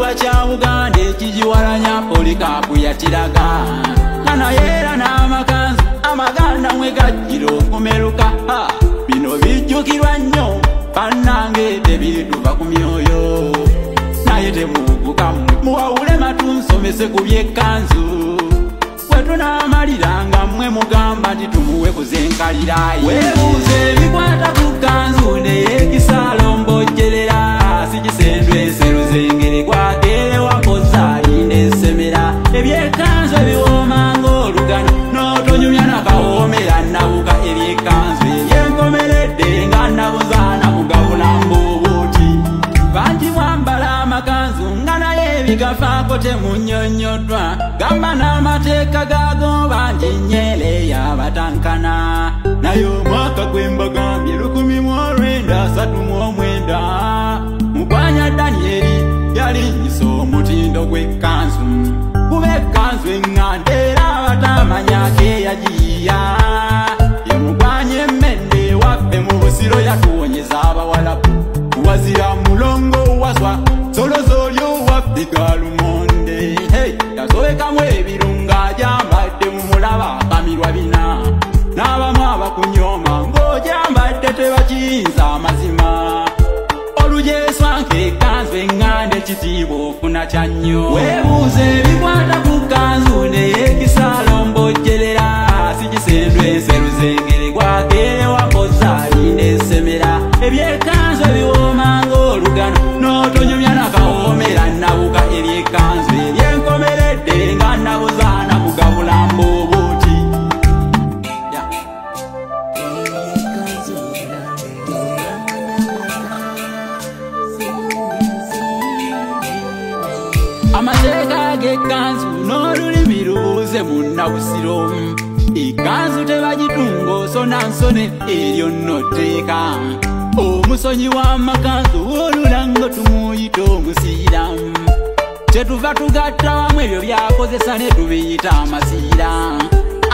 Ekitiibwa kya Buganda ekigiwalanya Polikapu yakiraga. Nga naye era n'amakanzu amaganda mwe gajjira okumeruka. Bino bijjukirwa nnyo bannange tebirituva ku myoyo. Naye temuwuguka mmwe muwawule matu nsomese ku by'ekkanzu. Bwe tunaamaliranga mmwe mugamba nti tumuwe kuzenkalira. Weebuuze ebikwata ku kkanzu neyeekisaalo mbojjerera. Sigisendwa enseru zengere gwakeerewa mpoza alinda ensemera. Eby'ekkanzu ebiwooma ng'olugano n'otonyumya nakawoomera nabuka. Eby'ekkanzu ebyenkomeredde nga nabuzaana mugabula mbuubuuti. Bangi mwambala amakanzu nga naye ebigafaako temunnyonnyoddwa. Gamba n'amateeka gaago bangi nnyere yabatankana. Naye omwaka gwe mbagambye 1939 Mugwanya Danieri yalinnyisa omutindo gw'ekkanzu. Kuba ekkanzu eŋŋanda era abatamanyako eyagiyiya. Ye Mugwanya emmende ewaffe mu Busiro yatuwonyeza Abawalabu. Wazira mulongo waswa solozo owaffe Galumonde. Yasobekamu ebirungo agyambadde mumulaba akamirwa bina. N'abamu abakunyooma ng'ogyambadde tebakiyinza amazima. Olugyeswanka ekkanzu eŋŋanda ekitiibwa ofuna kya nnyo. Weebuuze ebikwata ku kkanzu neyeekisaalo mbojjerera. Sigisendwa enseru zengere gwakeerewa mpoza alinda ensemera. Eby'ekkanzu ebiwooma ng'olugano n'otonyumya nakawoomera nabuka. Eby'ekkanzu ebyenkomeredde nga nabuzaana mugabula mbuubuuti. Amateeka g'ekkanzu n'olulimi lubuuze munnabusiro. Ekkanzu tebagitunga osona nsone eryo nno tteeka. Omusonyi w'amakanzu olulango tumuyita omusiira. Kyetuva tugatta wamu ebyo byakozesa ne tubiyita amasiira.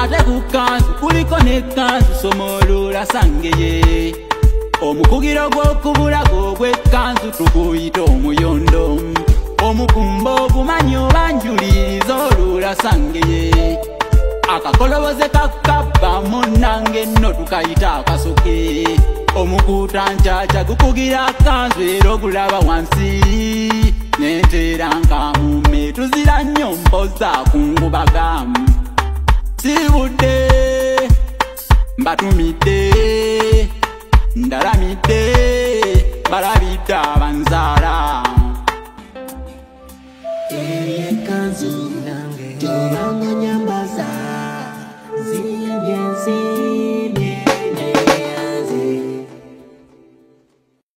Ate ku kkanzu kuliko n'ekkanzu soma olulasangeye. Omukugiro gw'okubulago ogw'ekkanzu tukuyita omuyondo. Omukumba ogumanyi obanjuliriza olulasangeye. Akakoloboze kakabba munnange nno tukayita akasoke. Omukuuta nkyakya gukugira kkanzu era ogulaba wansi. Nenteera nkamume tuzira nnyo mpoza kungubaga. Sibudde mbatumidde ndalamidde balabidde abanzaala. Eby'ekkanzu tebanga nyambaza zibye ensi.